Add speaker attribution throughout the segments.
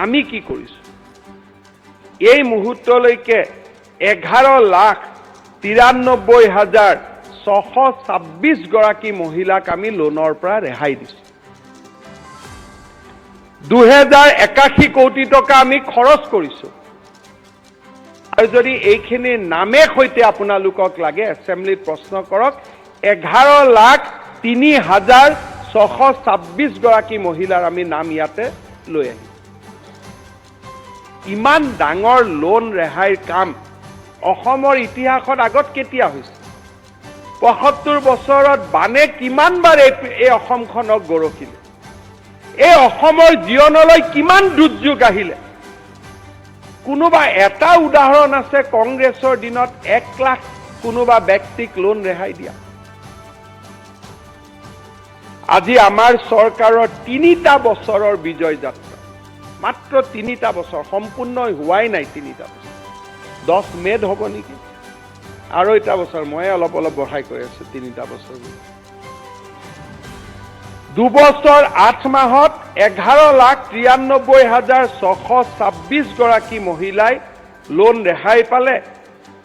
Speaker 1: আমি কি কৰিছোঁ? এই মুহূৰ্তলৈকে 11,93,626 গৰাকী মহিলাক আমি লোনৰ পৰা ৰেহাই দিছোঁ। 2081 কোটি টকা আমি খৰচ কৰিছোঁ। আৰু যদি এইখিনি নামে সৈতে আপোনালোকক লাগে, এছেম্বলিত প্ৰশ্ন কৰক। 11,03,626 গৰাকী মহিলাৰ আমি নাম ইয়াতে লৈ আহিম। ইমান ডাঙৰ লোন ৰেহাইৰ কাম অসমৰ ইতিহাসত আগত কেতিয়া হৈছে? 75 বছৰত বানে কিমানবাৰ এই অসমখনক গৰকিলে? এই অসমৰ জীৱনলৈ কিমান দুৰ্যোগ আহিলে? কোনোবা এটা উদাহৰণ আছে কংগ্ৰেছৰ দিনত 1 লাখ কোনোবা ব্যক্তিক লোন ৰেহাই দিয়া? আজি আমাৰ চৰকাৰৰ 3টা বছৰৰ বিজয় যাত্ৰা, মাত্ৰ 3টা বছৰ সম্পূৰ্ণ হোৱাই নাই। 3টা বছৰ 10 মে'ত হ'ব নেকি? 2.5 বছৰ, মই অলপ অলপ বঢ়াই কৈ আছো 3টা বছৰ বুলি। 2 বছৰ 8 মাহত 11,93,626 গৰাকী মহিলাই লোন ৰেহাই পালে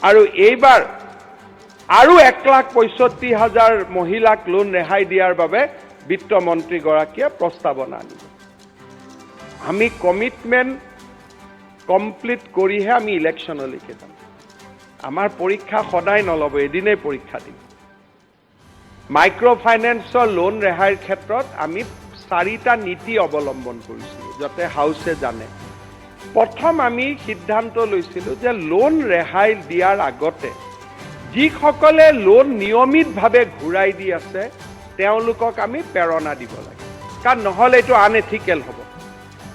Speaker 1: আৰু এইবাৰ আৰু 1,65,000 মহিলাক লোন ৰেহাই দিয়াৰ বাবে বিত্তমন্ত্ৰীগৰাকীয়ে প্ৰস্তাৱনা আনিব। আমি কমিটমেণ্ট কমপ্লিট কৰিহে আমি ইলেকশ্যনলৈকে যাম। আমাৰ পৰীক্ষা সদায় নল'ব, এদিনেই পৰীক্ষা দিম। মাইক্ৰ' ফাইনেন্সৰ লোন ৰেহাইৰ ক্ষেত্ৰত আমি চাৰিটা নীতি অৱলম্বন কৰিছিলোঁ, যাতে হাউচে জানে। প্ৰথম আমি সিদ্ধান্ত লৈছিলোঁ যে লোন ৰেহাই দিয়াৰ আগতে যিসকলে লোন নিয়মিতভাৱে ঘূৰাই দি আছে, তেওঁলোকক আমি প্ৰেৰণা দিব লাগে। কাৰণ নহ'লে এইটো আনএথিকেল হ'ব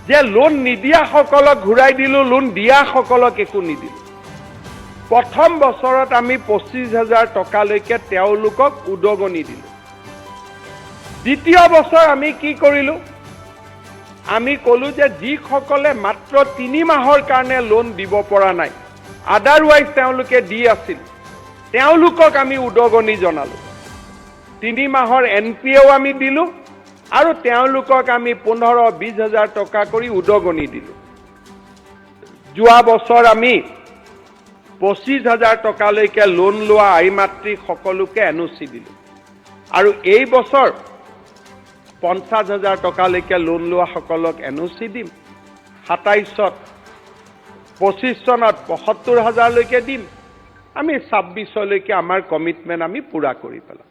Speaker 1: যে লোন নিদিয়াসকলক ঘূৰাই দিলোঁ, লোন দিয়াসকলক একো নিদিলোঁ। প্ৰথম বছৰত আমি 25,000 টকালৈকে তেওঁলোকক উদগনি দিলোঁ। দ্বিতীয় বছৰ আমি কি কৰিলোঁ? আমি ক'লো যে যিসকলে মাত্ৰ 3 মাহৰ কাৰণে লোন দিব পৰা নাই, আদাৰৱাইজ তেওঁলোকে দি আছিল, তেওঁলোকক আমি উদগনি জনালোঁ। 3 মাহৰ এন পি এও আমি দিলোঁ আৰু তেওঁলোকক আমি 15, 20 হাজাৰ টকা কৰি উদগনি দিলোঁ। যোৱা বছৰ আমি 25 হাজাৰ টকালৈকে লোন লোৱা আই মাতৃ সকলোকে এন অ' চি দিলোঁ আৰু এই বছৰ 50 হাজাৰ টকালৈকে লোন লোৱাসকলক এন অ' চি দিম। 27ত, 25 চনত 75 হাজাৰলৈকে দিম। আমি 26লৈকে আমাৰ কমিটমেণ্ট আমি পূৰা কৰি পেলাম।